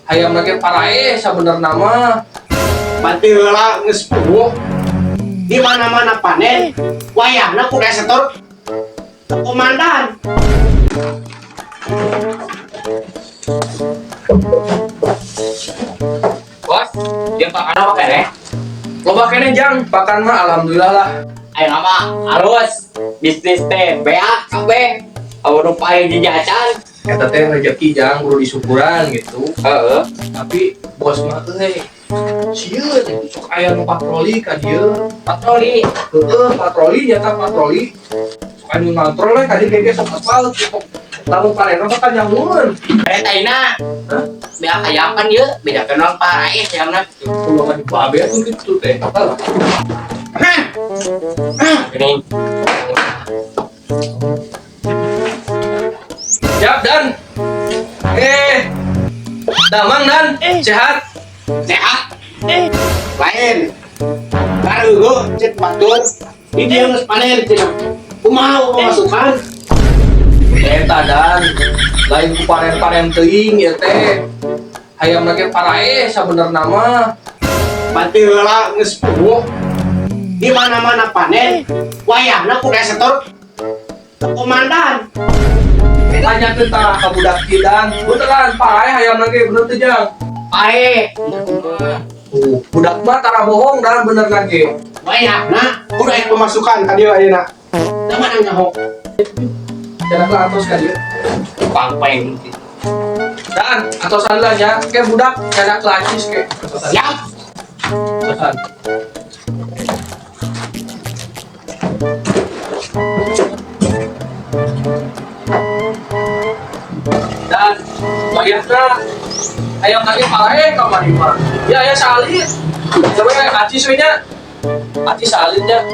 Hayam lagi paraeh sabenerna mah. Banti heula geus puguh. Di mana-mana panen, wayahna kudu setor komandan. Bos, dia pakan apa kene? Loba keneh jang, pakan mah alhamdulillah lah. Ayo nama harus bisnis teh BA KB. Awan nu pae jajan. Eta teh rezeki jang kudu disyukuran gitu. Heeh. Tapi bos mah euy. Sieun sok aya nu patroli ka dieu. Patroli. Heeh, patroli nyata patroli. Sok aya nu ngantrol we ka dieu ge sok apal sok lamun panen mah kan nyangun. Bere taina. Hah? BA hayam kan ieu, bedakeun urang paraeh hayamna. Kudu mah di babe tuh gitu teh. Apa lah. Geuning. Siap Dan. Damang Dan, sehat? Sehat. Lain. Kareueuh cek batur. Di dieu geus panen cenah. Kumaha pemasukan? Eta Dan, lain ku panen-panen teuing ieu teh. Hayam lagi paraeh sabenerna mah. Banti heula geus puguh. Di mana-mana panen, wayahna kudu setor komandan. Tanyakeun tah ka budak ieu Dan. Beneran paraeh hayam lagi bener teu jang? Pae. Tuh, budak mah tara bohong Dan bener lagi. Wayahna kudu aya pemasukan ka dieu ayeuna. Da mana nyaho? Jangan lah atos ka dieu. Pangpeng. Dan atosan lah nya, ke budak canak lacis ke. Atosan. Siap. Atosan. Dan wayahna ayam lagi pae kamari mah. Ya ya salit. Coba acis we nya. Acis salit nya.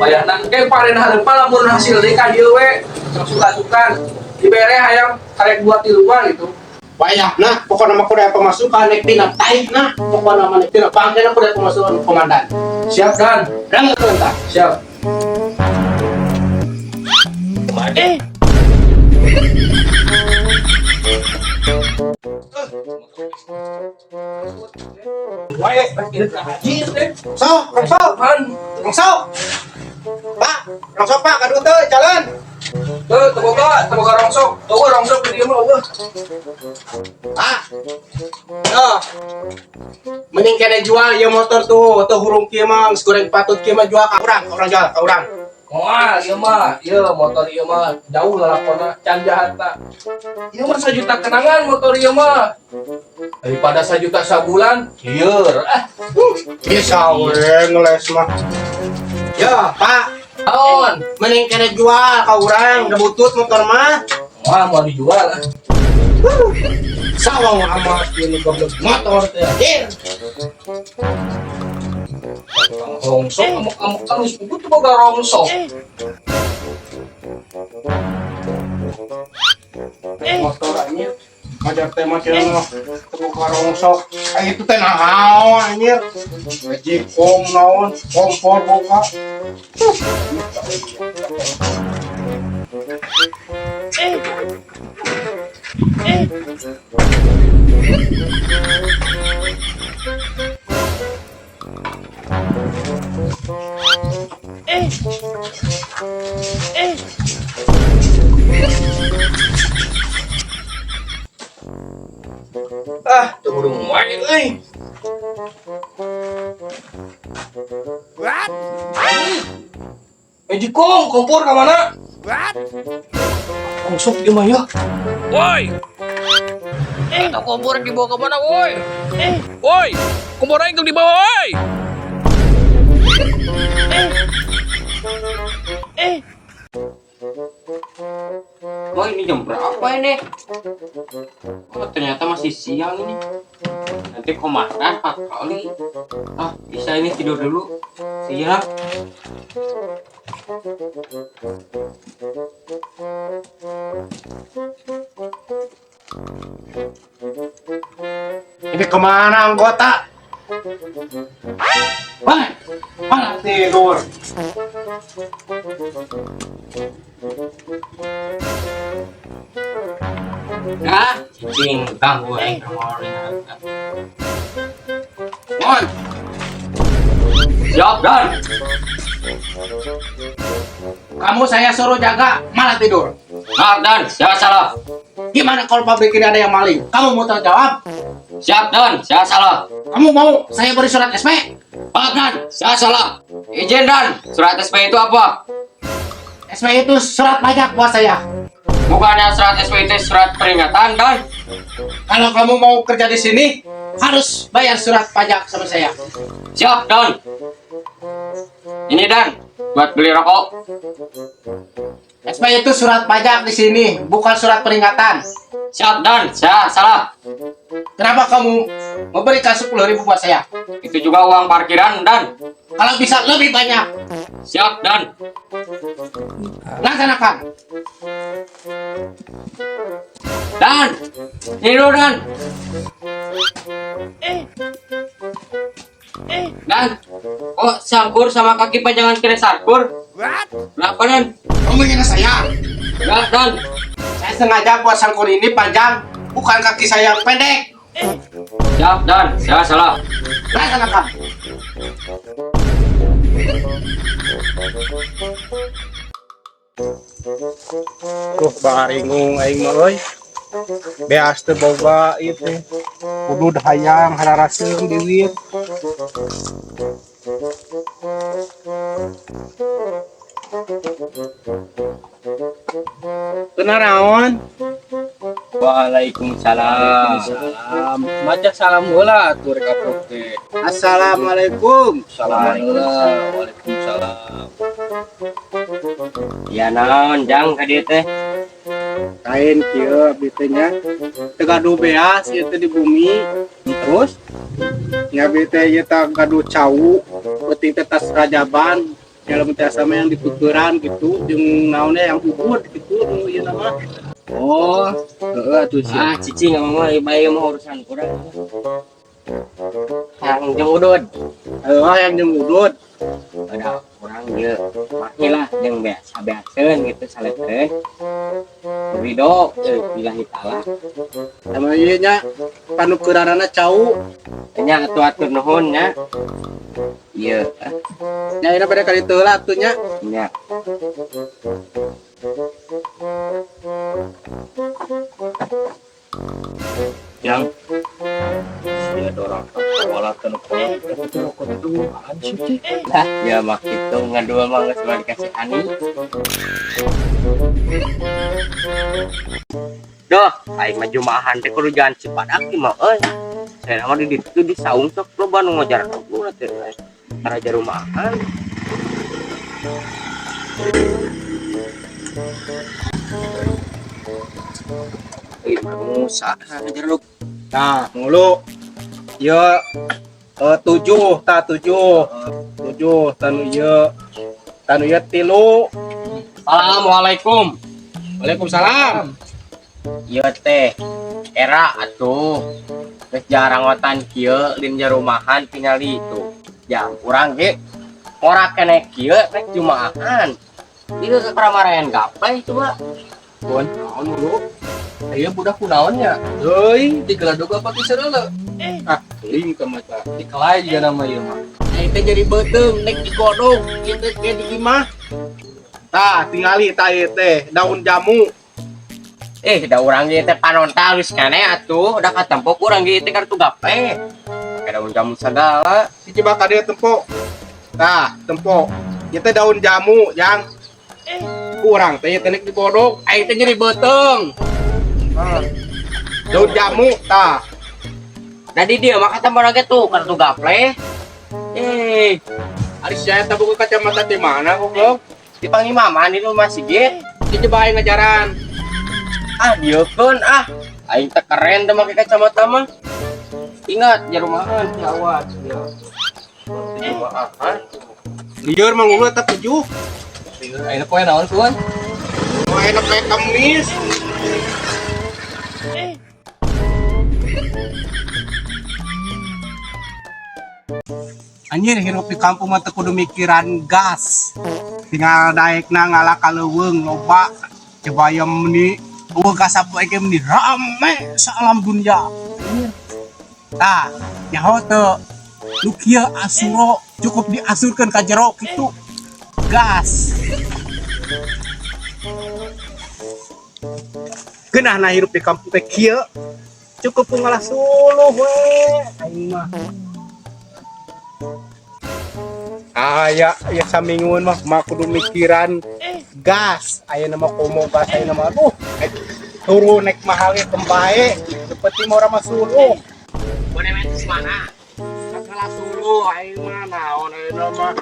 Wayahna ke panen hareupa lamun hasil deui ka dieu we. Suka-sukan. Dibere hayam karek dua tilu mah gitu. Wayahna pokona mah kudu aya pemasukan nek tina taihna, pokona mah nek tina bangkena kudu aya pemasukan komandan. Siap Dan. Dangekeun tah. Siap. Wae, anjir teh. Sok, rongsok, Han, rongsok. Pak, rongsok Pak, kadua teu jalan. teu teu boga rongsok. Eueuh rongsok di dieu mah eueuh. Pak. Tuh. Mending kene jual ieu motor tuh, teu hurung kieu mah geus goreng patut kieu mah jual ka urang, ka urang jual ka urang. Moal ieu mah, ieu motor ieu mah jauh lalakona can jahatna. Ieu mah sajuta kenangan motor ieu mah. Daripada sajuta sabulan, lieur ah. Bisa we ngeles mah. Ya, Pak, Naon? mending kene jual ka urang, da butut motor mah. Moal mau dijual ah. Sawang amat ieu nu goblok motor teh. Anjir. Rongsok amuk-amuk terus butuh boga rongsok. Motor anjir. Ngajar teh mah cenah mah teu boga rongsok. Ah itu teh naon anjir. Magicom naon, kompor boga. Ah, teu hurung wae euy. What? Magicom, kompor ka mana? What? Rongsok ieu mah ya. Woi. Atau kompor yang dibawa ke mana, woi? Woi, kompor aing dibawa, woi. Wah, ini jam berapa ini? Oh, ternyata masih siang ini. Nanti komandan patroli. Ah, bisa ini tidur dulu. Siap. Ini kemana anggota? Wah, malah tidur. Ah, cicing ganggu aing kemarin. Mon, Siap, Dan. kamu saya suruh jaga malah tidur. Maaf, Dan. Saya salah. Gimana kalau pabrik ini ada yang maling? Kamu mau tanggung jawab? Siap, Dan. Saya salah. Kamu mau saya beri surat SP? Maaf, Dan. Saya salah. Izin, Dan. Surat SP itu apa? SP itu surat pajak buat saya. Bukannya surat SP itu surat peringatan, Dan. Kalau kamu mau kerja di sini, harus bayar surat pajak sama saya. Siap, Dan. Ini, Dan. Buat beli rokok. SP itu surat pajak di sini, bukan surat peringatan. Siap, Dan. Saya salah. Kenapa kamu memberikan 10.000 buat saya? Itu juga uang parkiran, Dan. Kalau bisa lebih banyak, Siap, Dan. laksanakan. Dan. Ini dulu, Dan. Dan. Oh, sangkur sama kaki panjangan kira sarkur. Kenapa, Dan? Kamu ingin saya? Enggak, Dan. Saya sengaja buat sangkur ini panjang, bukan kaki saya yang pendek. Siap, Dan. Saya salah. Laksanakan. Tuh, baringung aing mah euy. Beas teu boga ieu teh. Udud hayang hararaseum diwit. Kunaon? Waalaikumsalam. Salam. Maca salam heula atuh rek aprok teh. Assalamualaikum. Salam heula. Waalaikumsalam. Ya naon, Jang, ka dieu teh. Kain kieu abdi teh nya. Teu gaduh beas ieu teh di bumi. Terus Nya abdi teh ieu teh gaduh cau, penting teh tas rajaban. Ya lamun teh asa mah yang dituturan gitu, jeung naonnya yang ubud gitu nu ieu nama. Oh, heeh atuh sia. Ah, cicing mah bae mah urusan kurang. Yang jeung udud. Heuh yang jeung udud. Ada kurang ieu. Make lah jeung biasa-biaseun gitu saleteun. Ridho billahi taala. Sama ieu nya panukeranana cau. Nya atuh atur nuhun nya. Ieu, Nya ayeuna bade ka ditu heula atuh nya. Nya. Yang sia dorong sekolah ke nu kolot itu rokok itu apaan sih teh? Lah, ya mah kitu ngadua mah geus mah dikasih ani. Duh, aing mah jumaahan teh kudu jalan Cipadak mah euy. Saya mah di ditu di saung sok loba nu ngajar nu teh. Raja rumahan. Ih, Musa, jeruk. Nah, mulu. Ieu tujuh, ta tujuh. Tujuh, tanu ieu. Tanu ieu tilu. Assalamualaikum. Waalaikumsalam. Ieu teh era atuh. Geus jarangotan kieu lin jarumahan tingali itu. Jam urang ge ora keneh kieu rek jumaahan. Ieu ke keramarayan gapleh coba. Bon, naon mulu? Ieu budak kunaon nya? Euy, Digeladog apa ti sereuleu? Ah, teuing ka mata. Dikelai juga nama ieu mah. Nah, itu jadi beuteung nek digodog ieu teh kayak di imah. Tah, tingali tah ieu teh daun jamu. Eh, da urang ge teh panontal geus kane atuh, da katempo urang ge teh kartu gapleh. Pake daun jamu sagala. Coba ka dieu tempo. Tah, tempo. Ieu teh daun jamu yang kurang teh ieu teh nek digodog, aing teh jadi beuteung. Nah, daun jamu tah. Da di dieu mah katempo ge tuh kartu gapleh. Eh, Ari sia eta buku kacamata di mana goblok? di pangimaman di rumah Sigit. Coba aing ngajaran. Ah, dieukeun ah. Aing teh keren teh make kacamata mah. Ingat, jarumahan awas ya. Jumaahan. Lieur mah ngulu eta tujuh. Ayeuna poe naon kuan? Oh, enak kayak kemis. Anjir hirup di kampung mah teu kudu mikiran gas. Tinggal daekna ngala ka leuweung loba. Coba ayam meni Euweuh gas sapoe ge meni rame sa alam dunia. Tah, nyaho teu nu kieu asuro cukup diasurkeun ka jero kitu. Gas. Geunahna hirup di kampung teh kieu. Cukup ku ngalah suluh we aing mah. Aya ya samingguan mah mah kudu mikiran gas. Aya nama komo gas, aya nama aduh turun naik mahal ge kembae. Seperti mau mah suluh. Boleh main mana? Ngalah suluh aing mah naon ayeuna mah.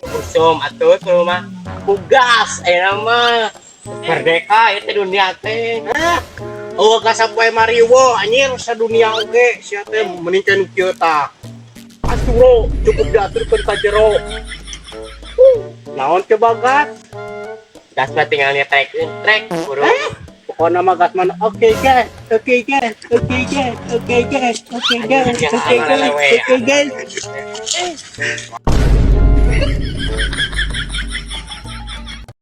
Usum atuh tuh mah. Ku gas ayeuna mah. Merdeka ieu teh dunia teh. Hah? Oh, gas sapoe mariwo anjir sadunia oge sia teh mending nu kieu tah. Asuro cukup diaturkeun ka jero. Naon coba gas? Gas mah tinggal nyetrek trek buru. Pokoknya mah gas mana oke guys, oke guys, oke guys, oke guys, oke guys, oke guys, oke guys.